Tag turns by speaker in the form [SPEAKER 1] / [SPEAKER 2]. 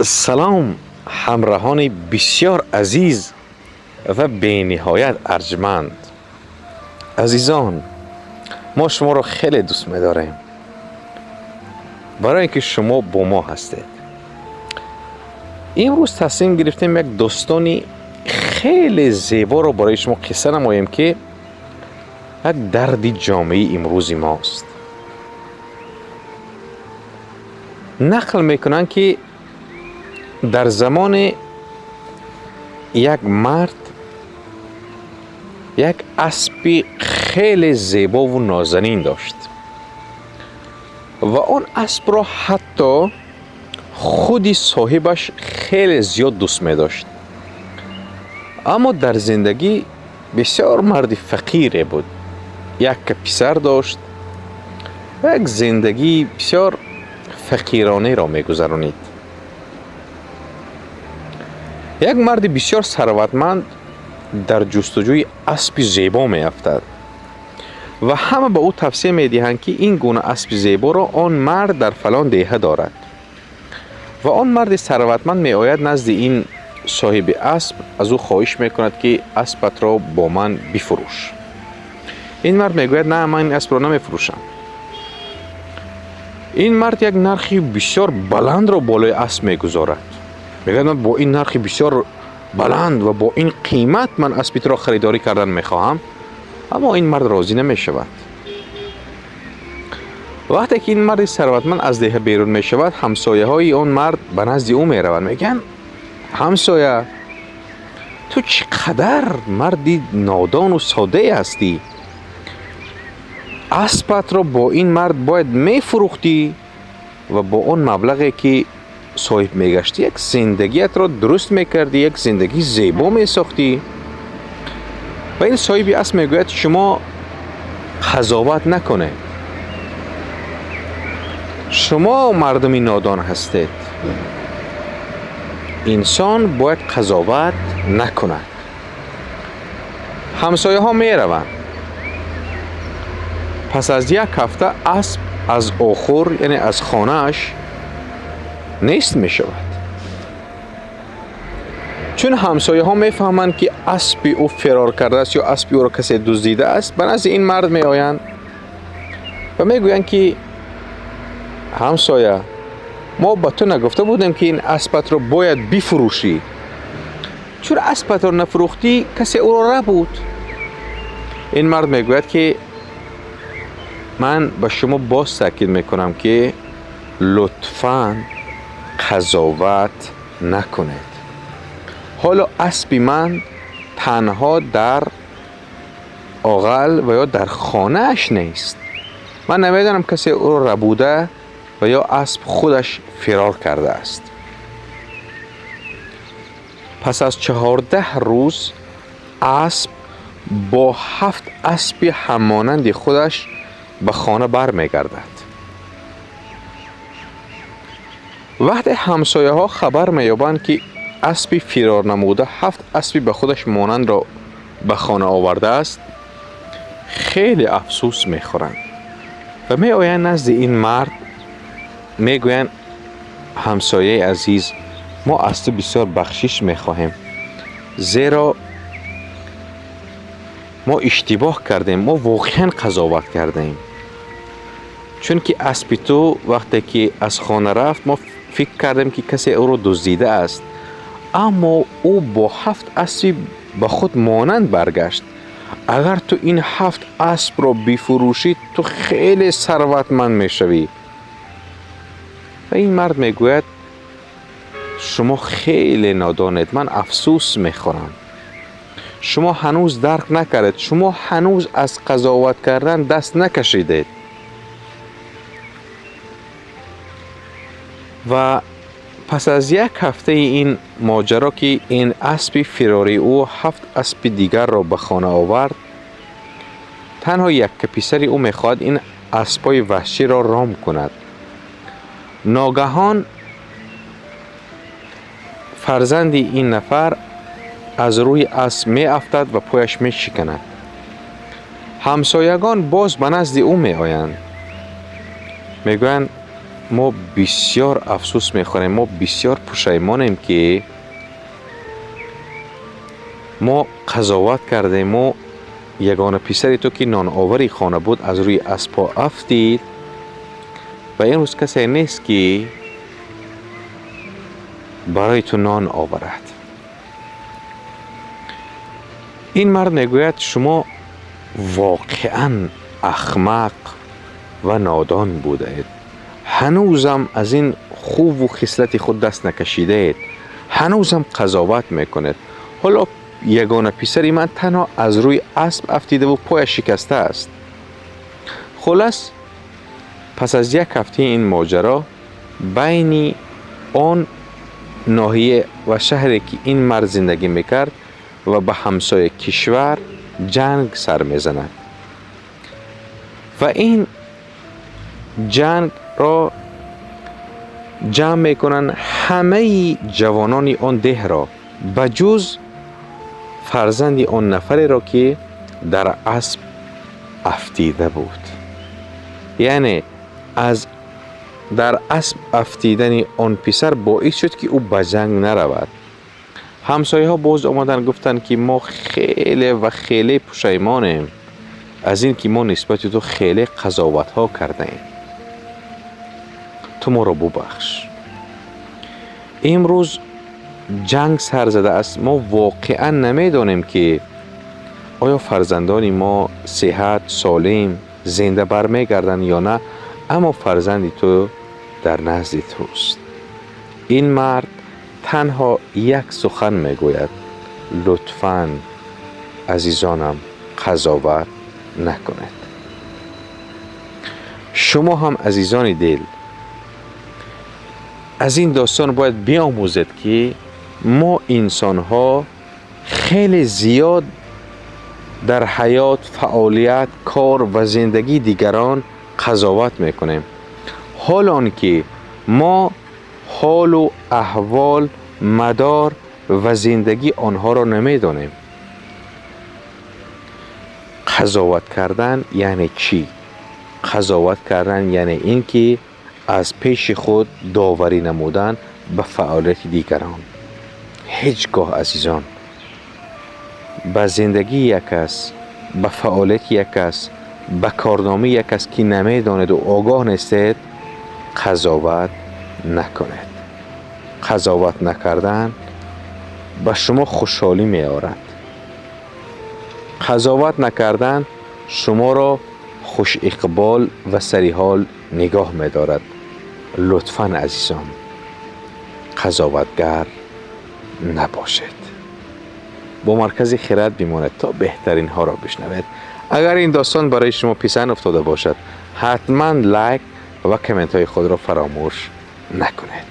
[SPEAKER 1] Салом ҳамроҳони бисёр азиз ва бениҳоят арҷманд. Азизон, мо шуморо хеле дӯст медорем, барои инки шумо бо мо ҳастед. Имрӯз тасмим гирифтем як достони хеле зеборо барои шумо қисса намоем, ки як дарди ҷомеаи имрӯзи мост. Нақл мекунанд, ки дар замони як мард як аспи хеле зебову нозанин дошт ва он аспро ҳатто худи соҳибаш хеле зиёд дӯст медошт. Аммо дар зиндагӣ бисёр марди фақире буд. Як писар дошт ва як зиндагии бисёр фақиронеро мегузаронид. Як марди бисёр сарватманд дар ҷустуҷӯи аспи зебо меафтад ва ҳама ба ӯ тавсия медиҳанд, ки ин гуна аспи зеборо он мард дар фалон деҳа дорад. Ва он марди сарватманд меояд назди ин соҳиби асп, аз ӯ хоҳиш мекунад, ки аспатро бо ман бифурӯш. Ин мард мегӯяд: на, ман ин аспро намефурӯшам. Ин мард як нархи бисёр баландро болои асп мегузорад. Мегӯяд: ман бо ин нархи бисёр баланд ва бо ин қимат ман аспи туро харидорӣ кардан мехоҳам. Аммо ин мард розӣ намешавад. Вақте ки ин марди сарватманд аз деҳа берун мешавад, ҳамсояҳои он мард ба назди ӯ мераванд. Мегӯянд: ҳамсоя, ту чӣ қадар марди нодону соддае ҳастӣ? Аспатро бо ин мард бояд мефурӯхтӣ ва бо он маблағе ки соҳиб мегаштӣ, як зиндагиятро дуруст мекардӣ, як зиндагии зебо месохтӣ. Ва ин соҳиби асп мегӯяд: шумо қазоват накунед, шумо мардуми нодон ҳастед, инсон бояд қазоват накунад. Ҳамсояҳо мераванд. Пас аз як ҳафта асп аз охур, яъне аз хонааш нест мешавад. Чун ҳамсояҳо мефаҳманд, ки аспи ӯ фирор кардааст ё аспи ӯро касе дуздидааст, ба назди ин мард меоянд ва мегӯянд, ки ҳамсоя, мо ба ту нагуфта будем, ки ин аспатро бояд бифурӯшӣ? Чун аспатро нафурӯхтӣ, касе ӯро рабуд. Ин мард мегӯяд, ки ман ба шумо боз таъкид мекунам, ки лутфан қазоват накунед. Ҳоло аспи ман танҳо дар оғал ва ё дар хонааш нест. Ман намедонам касе ӯро рабуда ва ё асп худаш фирор кардааст. Пас аз 14 рӯз асп бо 7 аспи ҳаммонанди худаш ба хона бармегардад. Вақте ҳамсояҳо хабар меёбанд, ки аспи фирор намуда 7 аспи ба худаш монандро ба хона овардааст, хеле афсӯс мехӯранд ва меоянд назди ин мард, мегӯянд: ҳамсояи азиз, мо аз ту бисёр бахшиш мехоҳем, зеро мо иштибоҳ кардем, мо воқеан қазоват кардем. Чунки аспи ту вақте ки аз хона рафт, мо фикр кардем, ки касе ӯро дуздидааст, аммо ӯ бо 7 аспи ба худ монанд баргашт. Агар ту ин 7 аспро бифурӯшӣ, ту хеле сарватманд мешавӣ. Ва ин мард мегӯяд: шумо хеле нодонед, ман афсӯс мехӯрам. Шумо ҳанӯз дарк накардед, шумо ҳанӯз аз қазоват кардан даст накашидед. Ва пас аз як ҳафтаи ин моҷаро, ки ин аспи фирории ӯ 7 аспи дигарро ба хона овард, танҳо якка писари ӯ мехоҳад ин аспҳои ваҳширо ром кунад. Ногаҳон фарзанди ин нафар аз рӯи асп меафтад ва пояш мешиканад. Ҳамсоягон боз ба назди ӯ меоянд, мегӯянд: мо бисёр афсӯс мехӯрем, мо бисёр пушаймонем, ки мо қазоват кардем. Мо ягона писари ту, ки ноновари хона буд, аз рӯи аспҳо афтид ва имрӯз касе нест, ки барои ту нон оварад. Ин мард мегӯяд: шумо воқеан ахмақ ва нодон будаед, ҳанӯзам аз ин хуву хислати худ даст накашидаед, ҳанӯзам қазоват мекунед. Ҳоло ягона писари ман танҳо аз рӯи асп афтидаву пояш шикаста аст. Хулас, пас аз як ҳафтаи ин моҷаро байни он ноҳия ва шаҳре, ки ин мард зиндагӣ мекард, ва ба ҳамсоя кишвар ҷанг сар мезанад ва ин ҷангро ҷамъ мекунанд ҳамаи ҷавонони он деҳро, ба ҷуз фарзанди он нафареро, ки дар асп афтида буд. Яъне аз дар асп афтидани он писар боис шуд, ки ӯ ба ҷанг наравад. Ҳамсояҳо боз омаданд, гуфтанд, ки мо хеле ва хеле пушаймонем аз ин ки мо нисбати ту хеле қазоватҳо кардаем, ту моро бубахш. Имрӯз ҷанг сар задааст, мо воқеан намедонем, ки оё фарзандони мо сиҳат, солим, зинда бармегарданд ё на, аммо фарзанди ту дар назди туст. Ин мард танҳо як сухан мегӯяд: лутфан, азизонам, қазоват накунед. Шумо ҳам, азизони дил, аз ин достон бояд биомӯзед, ки мо инсонҳо хеле зиёд дар ҳаёт, фаъолият, кор ва зиндагии дигарон қазоват мекунем, ҳол он ки мо ҳолу аҳвол, мадор ва зиндагии онҳоро намедонем. Қазоват кардан яъне чӣ? Қазоват кардан яъне ин ки аз пеши худ доварӣ намудан ба фаъолияти дигарон. Ҳеҷ гоҳ, азизон, ба зиндагии як кас, ба фаъолияти як кас, ба корномаи як кас, ки намедонеду огоҳ нестед, қазоват накунед. Қазоват накардан ба шумо хушҳолӣ меорад. Қазоват накардан шуморо хушиқбол ва сариҳол нигоҳ медорад. Лутфан, азизон, қазоватгар набошед. Бо Маркази Хирад бимонед, то беҳтаринҳоро бишнавед. Агар ин достон барои шумо писанд уфтода бошад, ҳатман лайк ва комментҳои худро фаромӯш накунед.